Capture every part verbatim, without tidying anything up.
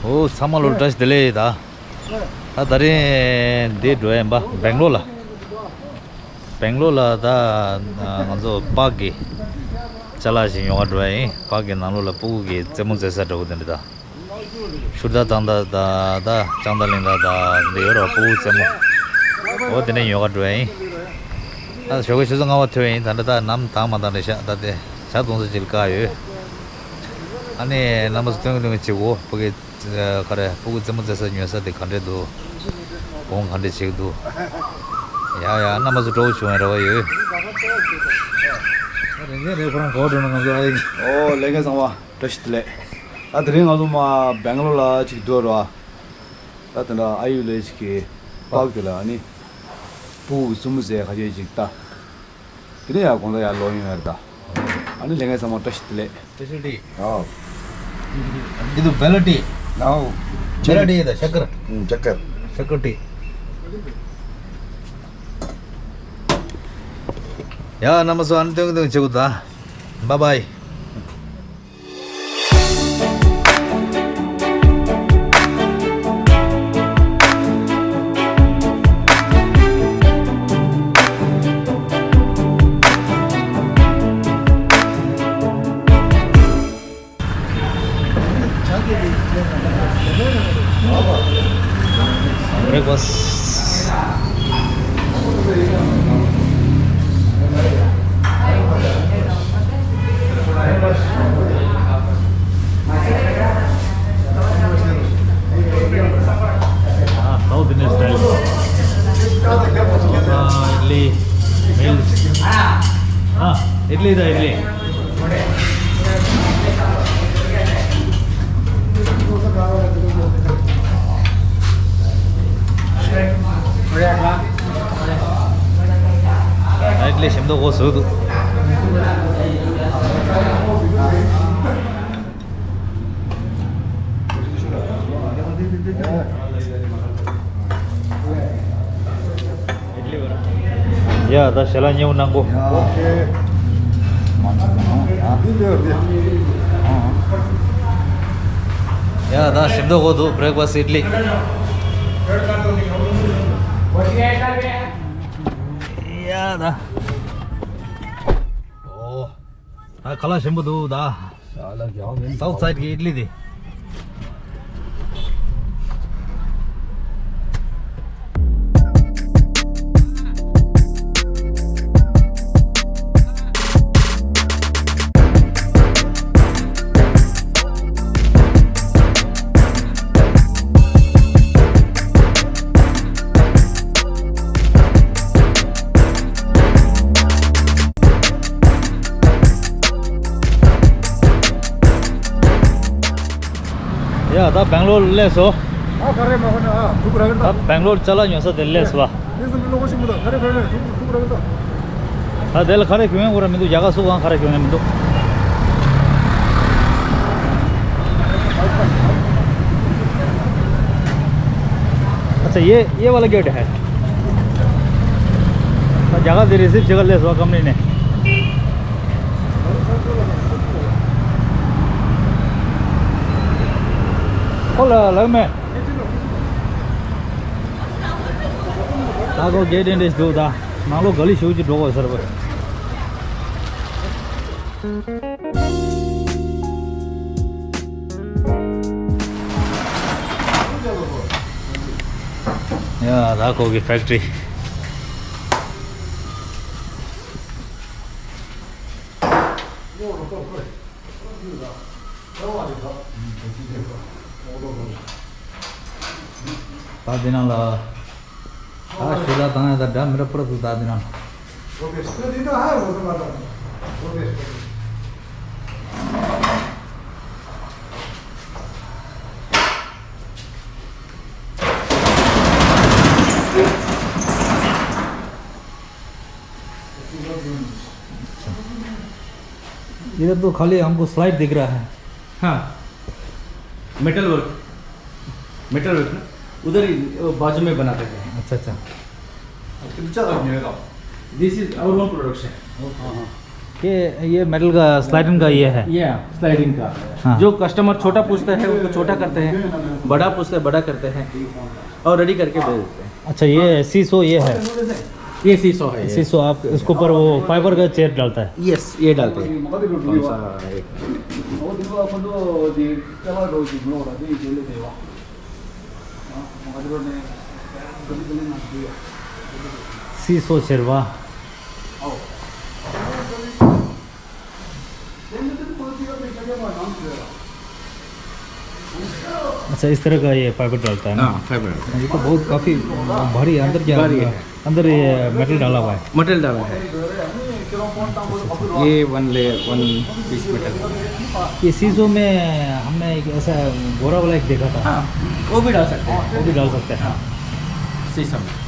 འོ་ཚང་མ་ལོ་བཀྲ་ཤིས་བདེ་ལེགས། ད་ད་ད་རིང་འདི་འགྲོ་ཡིན་པ་སྦེང་ལོར་ལ། སྦེང་ལོར་ལ་ད་ང་ཚོ་པཱག་གི་ཅ་ལག་ཞིག་ཉོ་ག་འགྲོ་ཡ་ཡིན། པཱག་གི་ནང་ལོགས་ལ་སྤུ་གུ་གི་རྩེད་མོ་རྩེ་ས་འདྲ་བོ་དེ་འདྲ་ད། ཤུར་ད་ཏང་ད་ད་ད་ལྕང་ད་གླིང་ད་ད་འདི་ཡོད་ར་སྤུ་གུ་རྩེད་མོ། འོ་དེ་འདྲ་ཉོ་ག་འགྲོ་ཡ་ཡིན། ད་ཞོགས་ཀས་ཆུ་ཚོད་ལྔ་པ་ཐོན་ཡིན། ད་འདྲ་ད་ནམ་དྭངས་མ་དྭངས་འདྲ་ཤག་ད་དེ་ཇ་འཐུང་ས་ཅིག་ལ་བཀག་ཡོད། ཨ་ནི་རྣམ་པ་ཚོ་སྟོན་གི་སྟོན་གི་བྱེད་དགོས། ཕ་གི་ག་རེ་སྤུ་གུ་རྩེད་མོ་རྩེ་ས་ཉོ་ས་དེ་ག་འདྲས་འདུག་གོང་ག་འདྲས་བྱེད་ཀྱི་འདུག་ཡ་ཡ་རྣམ་པ་ཚོ་སྤྲོ་པོ་བྱུང་བའི་རེ་བ་ཡོད། རེད་ངས་རེད་ཁོ་རང་གོ་འགྲོ་ན་ང་ཚོ་ཨ་ཡིན། ཨོ་ལས་ཀ་ཚང་མ་བཀྲ་ཤིས་བདེ་ལེགས། ད་དེ་རིང་ང་ཚོ་མ་སྦེང་ལོར་ལ་ཅིག་འགྲོ་ར། ད་དེ་འདྲ་ཨ་ཡུལ་ལས་ཅིག་གི་པཱག་དེ་ལ་ཨ་ནི་སྤུ་གུ་རྩེད་མོ་རྩེ་ཁ་ཤས་ཅིག་ལྟ། དེ་ནས་ཡར་དགོང་དག་ཡར་ལོག་ཡོང་ཡ་རེད་ད། ཨ་ནི་ལས་ངན་ཚང་མ་བཀྲ་ཤིས་བདེ་ལེགས། Special tea. Oh. Itu bella tea. No. Bella tea ད་ཤ་ཀར། ཨུམ་ཤ་ཀར། ཤ་ཀར་ཏི། ཡ་རྣམ་པ་ཚོ་ཨ་ནི་སྟོན་གི་སྟོན་གི་བྱེད་དགོས་ད། Bye bye. Breakfast. Ah, South Indian style. Dosa, idli, meals. Ah, idli da idli. Right, le shimdo go sudu. ཡ་ད་ཞལ་ལག་མཉེས་པོ་གནང་གོ། ཡ་ད་ཞིམ་མདོག་གོ་འདུག breakfast idli. ཡ་ད། ཨོ། ད་ཁ་ལག་ཞིམ་པོ་འདུག་ད། South side གི་ཨིཌ་ལི་དེ། ཡ་ད་སྦེང་ལོར་སླེབས་སོང་། ཨ་ག་རེ་མ་ཧོ་ན་ཨ་ཐུག་ར་གི་ད་ད། སྦེང་ལོར་ཅ་ལག་ཉོ་ས་དེ་སླེབས་སོང་བ། དེ་ཚོ་མི་ལོག་ཤི་མི་ད་ག་རེ་ཕེབས་ནས་ཐུག་ཐུག་ར་གི་ད། ད་དེ་ལ་ག་རེ་གྱོན་ཡོང་གི་ར་མི་འདུག་རྒྱ་གར་སུ་གང་ག་རེ་གྱོན་ཡོང་མི་འདུག अच्छा, ये, ये वाला गेट है। ད་རྒྱ་གར་དེ་རི་སིབ་བྱེད་ག་སླེབས་སོང་ཀམ་པ་ནི་ནས། ཁོ་ལ་ལགས་མེད། ད་ཁོ་གེ་ཊི་ཨེན་ཊི་རེ་འདུག་ད་ནང་ལོགས་ག་ལེ་ཞུ་ཅིག་འགྲོ་དགོས་ཟེར་བ། ཡ་ད་ཁོ་གི་ཕེག་ཊི་རི། ད་འདི་ནང་ལ་ད་ཞུ་ལ་དང་ཡ་ད་འདྲ་མི་འདྲ་པུ་ར་འདུག་ད་འདི་ནང་། इधर तो खाली हमको स्लाइड दिख रहा है। हाँ, मेटल वर्क, मेटल वर्क ना, उधर ही वो बाजू में बनाते थे। अच्छा, अच्छा। This is our own production. हाँ, हाँ। ये ये मेटल का स्लाइडिंग का ये है। ये स्लाइडिंग का। हाँ। जो कस्टमर छोटा पूछता है, उनको छोटा करते हैं, बड़ा पूछते हैं, बड़ा करते हैं, और रेडी करके भेज देते हैं। अच्छा, ये सीसो ये है। ये सीसो है, ये। सीसो, आप इसके ऊपर वो फाइबर का चेयर डालता है। यस, ये डालते हैं। कौन सा है? सीसो शेरवा। अच्छा, इस तरह का ये फाइबर डालता है ना? हाँ, फाइबर डालता है। ये तो बहुत काफ़ी भारी, अंदर क्या? भारी है। अंदर ये मेटल डाला हुआ है। मेटल डाला है। ये one layer, one piece metal. ये सीसो में हमने एक ऐसा गोरा वाला एक देखा था। हाँ, वो भी डाल सकते हैं। वो भी डाल सकते हैं। हाँ, सीसो में।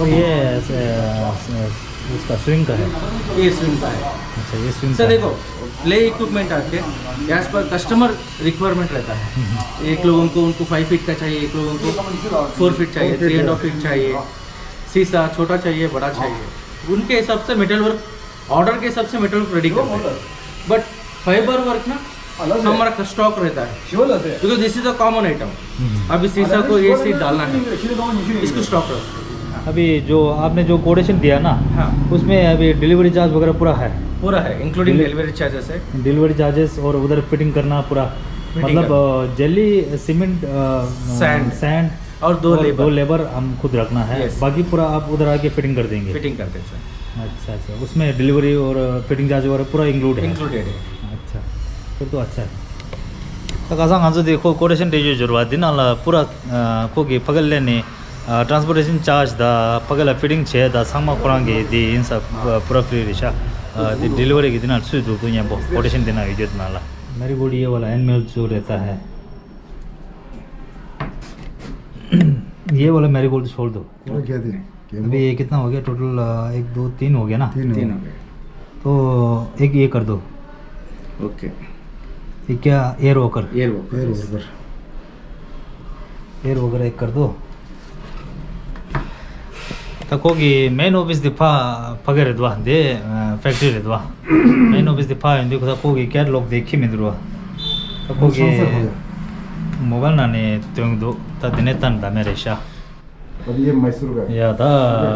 और ये ऐसे, ऐसे उसका स्विंग का है। ये स्विंग का है। अच्छा, ये स्विंग सर, का है। देखो, प्ले इक्विपमेंट आके, एज पर कस्टमर रिक्वायरमेंट रहता है। एक लोगों को, उनको फ़ाइव फीट का चाहिए, एक लोगों को फ़ोर फीट चाहिए, थ्री एंड हाफ फीट चाहिए, सीसा छोटा चाहिए, बड़ा चाहिए, उनके हिसाब से मेटल वर्क, ऑर्डर के हिसाब से मेटल वर्क रेडी करते हैं। बट फाइबर वर्क ना, अलग है। हमारा स्टॉक रहता है। श्योर रहता है। Because this is a common item। अभी सीसा को ये सीट डालना है, इसको स्टॉक रखो। अभी जो आपने जो कोटेशन दिया ना, हाँ। उसमें अभी डिलीवरी चार्ज वगैरह पूरा है? पूरा है, इंक्लूडिंग डिली- डिलीवरी चार्जेस है। डिलीवरी चार्जेस और उधर फिटिंग करना पूरा, फिटिंग मतलब, करना। अ, जेली, सीमेंट, अ, सैंड। सैंड और दो और लेबर। दो लेबर हम खुद रखना है, यस। बाकी पूरा आप उधर आके फिटिंग कर देंगे? फिटिंग कर देंगे, सर। अच्छा, अच्छा, उसमें डिलीवरी और फिटिंग चार्ज वगैरह पूरा इंक्लूड है? इंक्लूडेड है। अच्छा, फिर तो अच्छा है। ད་ག་ས་ང་ཚོ་དེ་ཁོ་ཀོ་ཊེ་ཤན་སྤྲད་རྒྱུ་འབྱོར་བ་འདི་ནང་ལ་པུ་ར་ཁོ་གི་ཕ་གི་ལེན་ནས་ཊ་རན་སི་པོ་ཊེ་ཤན་ཅཱར་ཇི་དང་ཕ་གི་ལ་ཕི་ཊིང་བྱས་དང་ཚང་མ་ཁོ་རང་གི་དེ་ཡིན་ས་པུ་ར་ཕི་རི་རེད་ཤག་དེ་ཌི་ལི་ཝ་རི་གི་འདི་ནང་ཚུད་འདུག་ཏུ་མཉམ་པོ་ཀོ་ཊེ་ཤན་འདི་ནང་ཡོད་རྒྱུ་འདི་ནང་ལ། मेरीगोल्ड ये वाला एनएमएल जो रहता है, ये वाला मेरीगोल्ड छोड़ दो। पूरा क्या दे? क्या अभी वो? ये कितना हो गया टोटल? अ, एक, दो, तीन हो गया ना? तीन हो तीन गए। हो गए। तो एक ये कर दो। ओके। ये क्या, air walker? Air walker. Air walker. Air walker एक कर दो। ད་ཁོ་གི་མེན་ཨོ་ཕི་སི་དེ་ཕ་ཕ་གི་རེད་བ། འདི་ཕེག་ཊི་རི་རེད་བ། མེན་ཨོ་ཕི་སི་དེ་ཕ་ཡོང་དུས་ཁོ་ད་ཁོ་གི་ཀེ་ཊ་ལོག་དེ་ཁྱི་མི་འདུག་ར། ད་ཁོ་གི་མོ་བལ་ནང་ནས་སྟོན་འདུག་ད་དེ་ནས་བལྟ་ན་ད་མེད་རེད་ཤག अब ये मैसूर का है। ཡ་ད་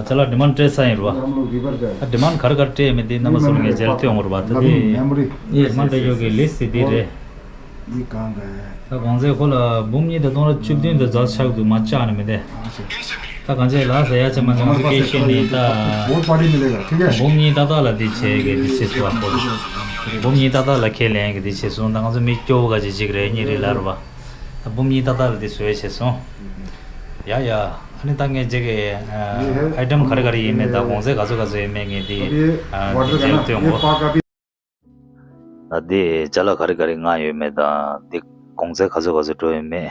ཅ་ལག་ཌི་མན་ཌི་སྤྲད་ས་ཡིན་ར་བ། हम लोग रिवर का है। ད་ཌི་མན་ཌི་ག་རེ་ག་རེ་སྤྲད་མེད་དེ་རྣམ་པ་ཚོ་ངས་མཇལ་སྟོན་འོང་ར་བ། ད་དེ་मेमोरी। ཡེ་ཌི་མན་ཌི་སྤྲད་ཡོད་ཀྱི་ལིསི་དེ་དེ་རེད། ये कहाँ का है? ད་གོང་ཚད་ཁོ་ལ་འབུམ་གཉིས་དང་སྟོང་ཕྲག་བཅུ་བདུན་དང་རྫ་ཆག་འདུག་མ་བཅག་ནི་མི་དེ། ད་གང་ཅེ་ལ་ཟེར་ཡ་ཅེ་མ་ང་ཚོ་སྐད་ཤེས་ནི་ད། बहुत पार्टी मिलेगा, ठीक है? འབུམ་གཉིས་ཏག་ཏག་ལ་དེ་བྱས་གི་དེ་བྱས་སོང་བ་ཁོ་ལ། འབུམ་གཉིས་ཏག་ཏག་ལ་ཁས་ལེན་གི་དེ་བྱས་སོང་། ད་ང་ཚོ་མི་སྐྱོ་བོ་ག་ཅིག་ཅིག་རེད་གཉིས་རེད་ལབ་ར་བ། ད་འབུམ་གཉིས་ཏག་ཏག་ལ་དེ་བཟོས་བྱས་སོང་། ཡ་ཡ། ཨ་ནི་ད་ངས་རྗེས་ཀྱི་ཨ་ཨའི་ཊམ་ག་རེ་ག་རེ་ཡིན་མིན་དང་གོང་ཚད་ག་ཚོད་ག་ཚོད་ཡིན་མིན་ངས་དེ་ཨ་དེ་མཇལ་སྟོན་གོ། ད་དེ་ཅ་ལག་ག་རེ་ག་རེ་མངགས་ཡོད་མེད་དང་དེ་གོང་ཚད་ག་ཚོད་ག་ཚོད་འགྲོ་ཡོད་མེད།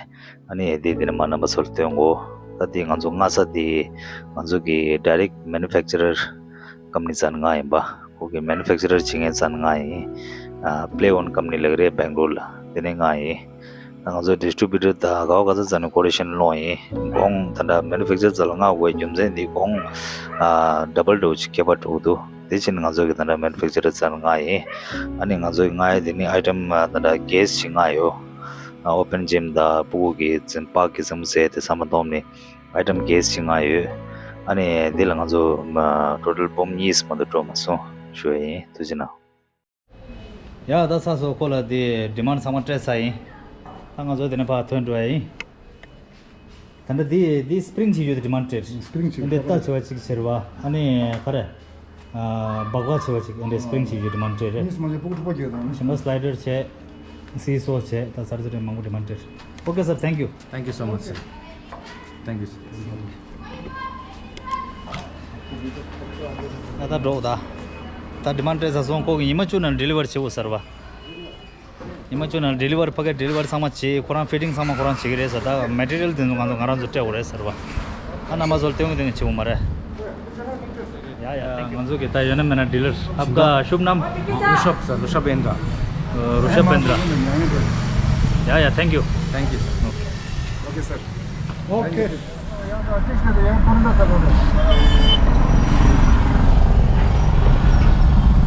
ཨ་ནི་དེ་དེ་ནས་མ་རྣམ་པ་ཚོར་སྟོན་གོ། ད་དེ་ང་ཚོ་མངགས་ས་དེ་ང་ཚོ་གི་direct manufacturer company ཚོ་ནས་མངགས་ཡིན་པ། ཁོ་གི་manufacturer བྱེད་མཁན་ཚོ་ནས་མངགས་ཡིན། ཨ་Play One company ལབ་ཀྱི་རེད་སྦེང་ལོར་ལ། དེ་ནས་མངགས་ཡིན། ད་ང་ཚོ་distributor དང་ག་བ་ག་ཚོད་ཚོ་ནས་ཀོ་ཊེ་ཤན་སློང་ཡིན། གོང་ད་ལྟ་manufacturer ཚོ་ལ་མངགས་དགོས་རྒྱུ་མཚན་འདི་གོང་ཨ་double འགྲོ་ཅིག་ཁྱད་པར་འགྲོ་གི་འདུག་དེ་ཕྱིན་ང་ཚོ་གི་ད་ལྟ་manufacturer ཚོ་ལ་མངགས་ཡིན། ཨ་ནི་ང་ཚོ་གི་མངགས་ཡ་དེ་ནི་ཨའི་ཊམ་ད་ལྟ་གེ་སི་ཅིག་མངགས་ཡོད། ཨ་open gym དང་ཕྲུ་གུ་གི་འཛིན་པ་གི་འཛིན་མོ་ཟེར་དེ་ཚང་མ་བསྡོམས་ནས་ཨའི་ཊམ་གེ་སི་ཅིག་མངགས་ཡོད། ཨ་ནི་འདི་ལ་ང་ཚོ་ཊོ་ཊལ་འབུམ་གཉིས་མ་གཏོགས་འགྲོ་མ་སོང་ཞུ་ཡ་ཡིན། ཐུགས་རྗེ་གནང་། ཡ་ད་ཚ་སོ་ཁོ་ལ་དེ་ཌི་མན་ཌི་ཚང་མ་སྤྲད་ཚར་ཡིན། ད་ང་ཚོ་དེ་ནས་ཕར་ཐོན་འགྲོ་ཡ་ཡིན། ད་ལྟ་དེ་དེ་སི་པི་རིང་ཅིག་ཡོད་དེ་ཌི་མན་ཌི་སྤྲད། སི་པི་རིང་ཅིག་ཨ་འདྲས་ལྟ་བྱེད་པ་ཅིག་ཟེར་བ་ཨ་ནི་ག་རེ། སྦག་སྦག་བྱེད་པ་ཅིག་ཨ་འདྲས་སི་པི་རིང་ཅིག་ཡོད་ཌི་མན་ཌི་སྤྲད་རེད། གཉིས་མ་བྱེད་ཕྲུ་གུ་ཕྲུ་གུ་བྱེད་དང་། གཞན་པ་སི་ལའི་ཌར་བྱས། སི་སོ་བྱས། ད་ཚར་ཚར་རེ་མང་པོ་ཌི་མན་ཌི་སྤྲད། Okay sir, thank you. Thank you so much, sir. Thank you, sir. ད་ད་འགྲོ་ད། ད་ཌི་མན་ཌི་སྤྲད་ཚར་སོང་། ཁོ་གི་ཉི་མ་བཅུ་ནང་ཌི་ལི་ཝར་བྱེད་དགོས་ཟེར་བ། ཉི་མ་བཅུ་ནང་ཌི་ལི་ཝར་ཕ་གི་ཌི་ལི་ཝར་ཚང་མ་བྱེད། ཁོ་རང་ཕི་ཊིང་ཚང་མ་ཁོ་རང་བྱེད་ཀྱི་རེད་ཟེར། ད་མེ་ཊི་རི་ཡལ་དེ་ཚོ་ང་ཚོ་ང་རང་ཚོ་སྤྲད་དགོས་རེད་ཟེར་བ། ད་རྣམ་པ་ཚོར་སྟོན་གི་སྟོན་གི་བྱེད་དགོས་མ་རེད། ཡ་ཡ། ང་ཚོ་གི་ད་ཡོད་ན་མེད་ན་ཌི་ལར། आपका शुभ नाम? ऋषभ सर, ऋषभ बेंद्रा। ऋषभ बेंद्रा। या या, thank you। Thank you, sir. Okay। Okay, sir। Okay। Thank you।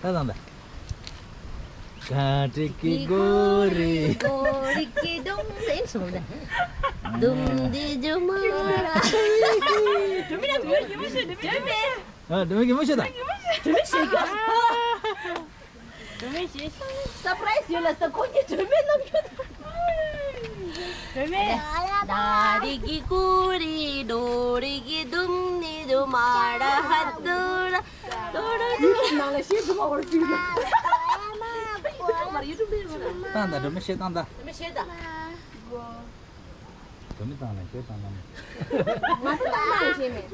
ད་དང་ད། ག་ཏྲི་ཀི་གོ་རི། གོ་རི་ཀི་ཌུང་། ཨེ་སོང་ད། ཌུང་དི་ཇུ་མ་ར། ཨ། སྒྲོལ་མ་གི་མོ་ཤོད་དང་། སྒྲོལ་མ་ཤེས་གི། སར་པ་རའི་སི་ཡོད་ལ་ས་ཁོང་གི་སྒྲོལ་མའི་རྣམ་ཤེས་དང་། སྒྲོལ་མའི། ད་རི་གི་གུ་རི་ཌོ་རི་གི་ཌུང་ནི་ཌོ་མ་ར་ཧ་ཏུ་ར། ཡུ་ཊུབ་ནང་ལ་ཤེས་ཐུབ་པ་བར་སུས་ཡོད། ཡུ་ཊུབ་ལ་ཡོད། བཏང་དང་། སྒྲོལ་མ་ཤེས་བཏང་དང་། སྒྲོལ་མ་ཤེས་དང་། སྒྲོལ་མ་བཏང་ནས་ཤེས་བཏང་ནས། ང་ཚོ་བཏང་ནས་ཤེས་མེད།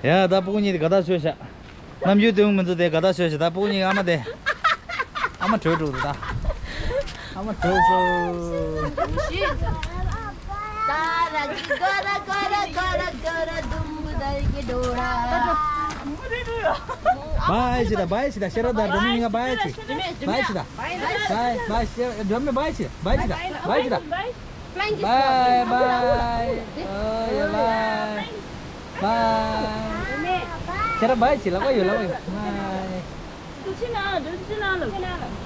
ཡ། ད་སྤུ་གུ་གཉིས་དེ་དགའ་ཐག་ཆོད་ཤག་ནམ་རྒྱུན་དེ་མོ་མི་འདུག་དེ་དགའ་ཐག་ཆོད་ཤག་ད་སྤུ་གུ་གཉིས་ཨ་མ་དེ། ཨ་མ་བྲོས་འགྲོ་འདུག་ད། ཨ་མ་བྲོས་སོང་། ད་ར་ཇི་ག་ར་ག་ར་ག་ར་ག་ར་དུམ་བུ་དར་གྱི་འགྲོ་ར། བའི་ཅི་ད་བའི་ཅི་ད་ཤེས་རབ་དང་སྒྲོལ་མ་གཉིས་ཀ་བའི་ཅི། བའི་ཅི་ད། བའི་བའི་ཤེས་རབ་སྒྲོལ་མ་བའི་ཅི། བའི་ཅི་ད། བའི་ཅི་ད། Bye bye. Oh, yeah, bye. Bye. ཁྱེད་རང་བའི་ཅི་ལབ་ཡོད་ལབ་ཡོད། Bye.